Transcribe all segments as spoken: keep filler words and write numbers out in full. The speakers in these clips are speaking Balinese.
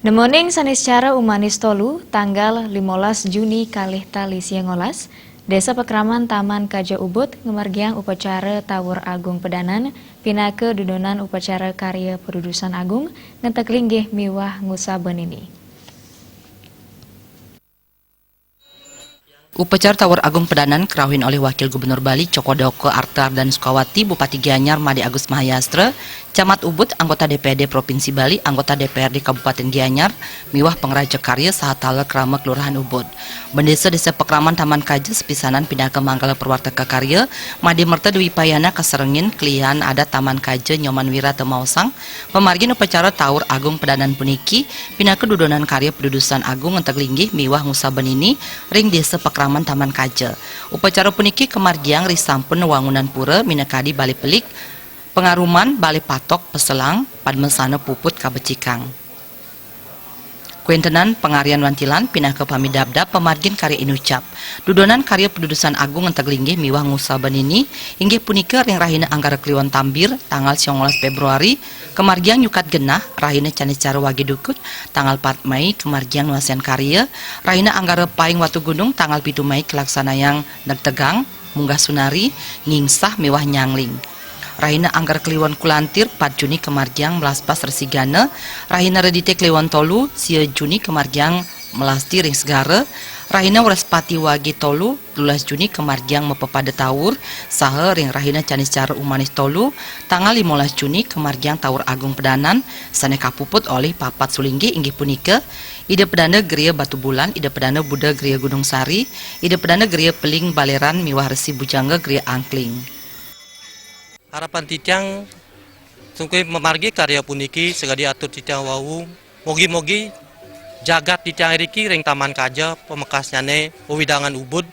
Nemoning saniscara umanis tolu, tanggal limolas Juni kalih tali siangolas, Desa Pakraman Taman Kaja Ubud ngamargiang upacara Tawur Agung Pedanan pinaka dudonan upacara karya padudusan agung ngentek linggih miwah ngusabenini. Upacara Tawur Agung Pedanan karauhin olih Wakil Gubernur Bali Cokor Doka Arta Ardana Sukawati, Bupati Gianyar Made Agus Mahayastra, Camat Ubud, anggota D P R D Provinsi Bali, anggota D P R D Kabupaten Gianyar, miwah pangraja karya saha taler krama Kelurahan Ubud. Bendesa Desa Pakraman Taman Kaja sapisanan pinaka manggala prawartaka karya, made merta dwipayana kasarengin kelian adat Taman Kaja Nyoman Wira teu maosang, pamargin upacara Tawur Agung Pedanan puniki pinaka dudonan karya padudusan agung ngentek linggih miwah ngusabenini ring Desa Pakraman Taman Kaja. Upacara puniki kamargiang ri sampun wangunan pura minakadi bale pelik, pangaruman, bale patok, peselang, padmasana puput kabecikang. Kuintenan pangarian wantilan pinaka pamidabdab pamargin karya inucap. Dudonan karya padudusan agung ngentek linggih miwah ngusabenini inggih punika ring rahina Anggara Kliwon Tambir, tanggal siangolas Februari, kamargiang nyukat genah, rahina Caniscara Wage Dukut, tanggal pat Mei, kamargiang nuasian karya, rahina Anggara Paing Watugunung, tanggal pitu Mei, kalaksanayang negtegang, munggah sunari, ngingsah miwah nyangling. Rahina Anggara Kliwon Kulantir, pat Juni, kamargiang melaspas resigana, rahina Redite Kliwon tolu, sia Juni, kamargiang melasti ring segara, rahina Wrespati Wage tolu, telulas Juni, kamargiang mapepada tawur, saha ring rahina Caniscara Umanis tolu, tanggal limolas Juni, kamargiang Tawur Agung Pedanan, sane kapuput olih papat sulinggih inggih punika, Ida Pedanda Gria Batubulan, Ida Pedanda Buddha Gria Gunung Sari, Ida Pedanda Gria Peling Baleran miwah Resi Bujangga Gria Angkling. Harapan titiang sungkuh mamargi karya puniki sakadi atur titiang wau, mogi-mogi jagat titiang iriki ring Taman Kaja pamekasnyane wewidangan Ubud,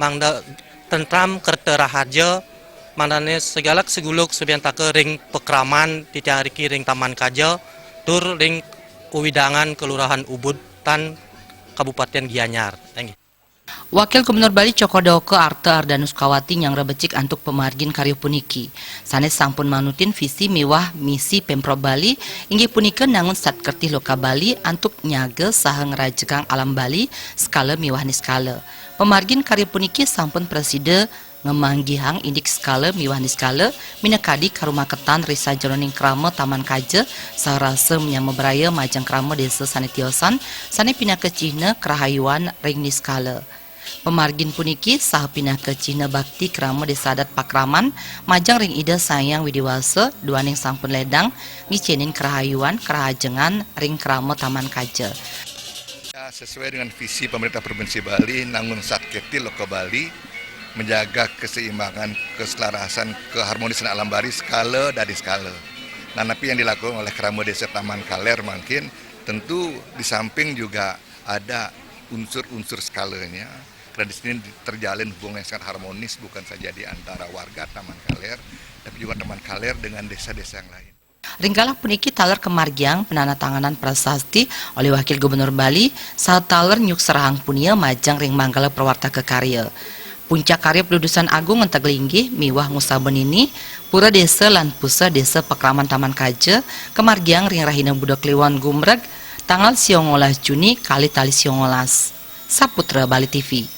mangda tentram kerta raharja, mangdane segala seguluk subiantaka ring pakraman titiang iriki ring Taman Kaja, tur ring wewidangan Kelurahan Ubud tan Kabupaten Gianyar. Inggih. Wakil Gubernur Bali Cokor Doka Arta Ardana Sukawati nyanggra becik antuk pamargin karya puniki. Sane sampun manutin visi miwah misi Pemprov Bali, inggih punika nangun Satkertih Loka Bali antuk nyaga saha ngrajegang alam Bali skala miwah niskala. Pamargin karya puniki sampun prasida ngamanggihang indik skala miwah niskala minakadi karumaketan ri sajeroning krama Taman Kaja saha rasa nyama braya majeng krama desa sane tiosan, sane pinaka cihna karahayuan ring niskala. Pamargin puniki saha pinaka cihna bakti krama desa adat pakraman majeng ring Ida Sang Hyang Widi Wasa, duaning sampun ledang ngicenin karahayuan karahajengan ring krama Taman Kaja. Ya, sesuai dengan visi pemerintah Provinsi Bali, nangun Satkertih Loka Bali, menjaga keseimbangan, keselarasan, keharmonisan alam Bali skala dari skala. Nah, tapi yang dilakukan oleh Krama Desa Taman Kaler mungkin tentu di samping juga ada unsur-unsur skalanya. Karena di sini terjalin hubungan yang sangat harmonis, bukan saja di antara warga Taman Kaler, tapi juga Taman Kaler dengan desa-desa yang lain. Ring galah puniki taler kamargiang pananatanganan prasasti olih Wakil Gubernur Bali, saha taler nyukserahang punia majeng ring manggala prawartaka karya. Puncak karya padudusan agung ngentek linggih miwah ngusabenini, pura desa lan puseh Desa Pakraman Taman Kaja, kamargiang ring rahina Buda Kliwon Gumreg, tanggal siangolas Juni kalih tali siangolas. Saputra Bali T V.